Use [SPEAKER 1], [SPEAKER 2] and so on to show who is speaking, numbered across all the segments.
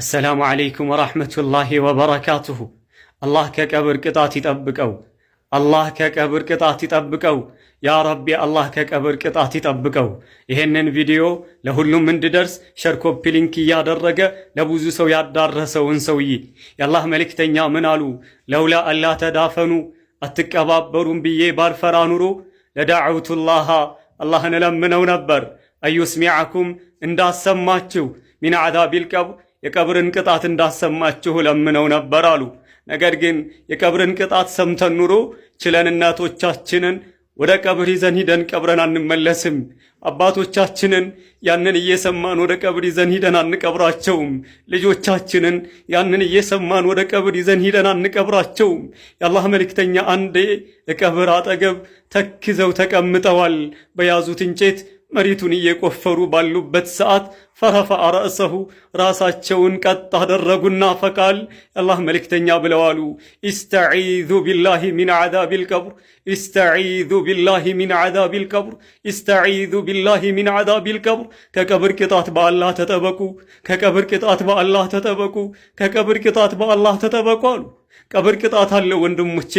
[SPEAKER 1] السلام عليكم ورحمة الله وبركاته። አላህ ከቀብር ቅጣት ይጠብቀው። አላህ ከቀብር ቅጣት ይጠብቀው። يا ربي አላህ ከቀብር ቅጣት ይጠብቀው። ይሄንን ቪዲዮ ለሁሉም እንዲደርስ share፣ copy link እያደረገ ለብዙ ሰው ያዳረሰውን ሰውዬ የአላህ መልእክተኛ ምን አሉ? لولا ألا تدافنوا አትቀባበሩም ብዬ ባልፈራ ኑሮ لدعوت الله አላህን እለምነው ነበር أن يسمعكم እንዳሰማችሁ من عذاب القبر የቀብርን ቅጣት እንዳሰማችሁ እለምነው ነበር አሉ። ነገር ግን የቀብርን ቅጣት ሰምተን ኑሮ ችለን እናቶቻችንን ወደ ቀብር ይዘን ሂደን ቀብረን አንመለስም። አባቶቻችንን ያንን እየሰማን ወደ ቀብር ይዘን ሂደን አንቀብራቸውም። ልጆቻችንን ያንን እየሰማን ወደ ቀብር ይዘን ሂደን አንቀብራቸውም። የአላህ መልእክተኛ አንዴ ቀብር አጠገብ ተክዘው ተቀምጠዋል። በያዙት እንጨት መሬቱን እየቆፈሩ ባሉበት ሰዓት فرفع رأسه ራሳቸውን ቀጥ አደረጉና فقال የአላህ መልእክተኛ ብለዋሉ፣ استعيذوا بالله من عذاب القبر، استعيذوا بالله من عذاب القبر، استعيذوا بالله من عذاب القبر። ከቀብር ቅጣት በአላህ ተጠበቁ፣ ከቀብር ቅጣት በአላህ ተጠበቁ፣ ከቀብር ቅጣት በአላህ ተጠበቁ አሉ። ቀብር ቅጣት አለው ወንድሞቼ።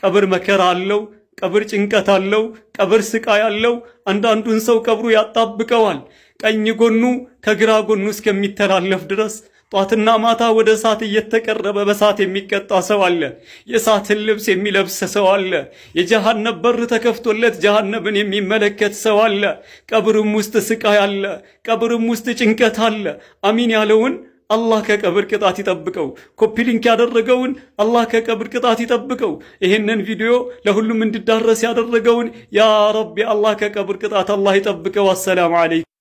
[SPEAKER 1] ቀብር መከራ አለው። ቀብር ጭንቀት አለው። ቀብር ስቃይ አለው። አንዳንዱን ሰው ቀብሩ ያጣብቀዋል። ቀኝ ጎኑ ከግራ ጎኑ እስከሚተላለፍ ድረስ ጧትና ማታ ወደ እሳት እየተቀረበ በእሳት የሚቀጣ ሰው አለ። የእሳትን ልብስ የሚለብስ ሰው አለ። የጀሃነም በር ተከፍቶለት ጀሃነምን የሚመለከት ሰው አለ። ቀብርም ውስጥ ስቃይ አለ። ቀብርም ውስጥ ጭንቀት አለ። አሚን ያለውን አላህ ከቀብር ቅጣት ይጠብቀው። Copy link ያደረገውን አላህ ከቀብር ቅጣት ይጠብቀው። ይህንን ቪዲዮ ለሁሉም እንዲዳረስ ያደረገውን يا ربي አላህ ከቀብር ቅጣት አላህ ይጠብቀው። السلام عليكم።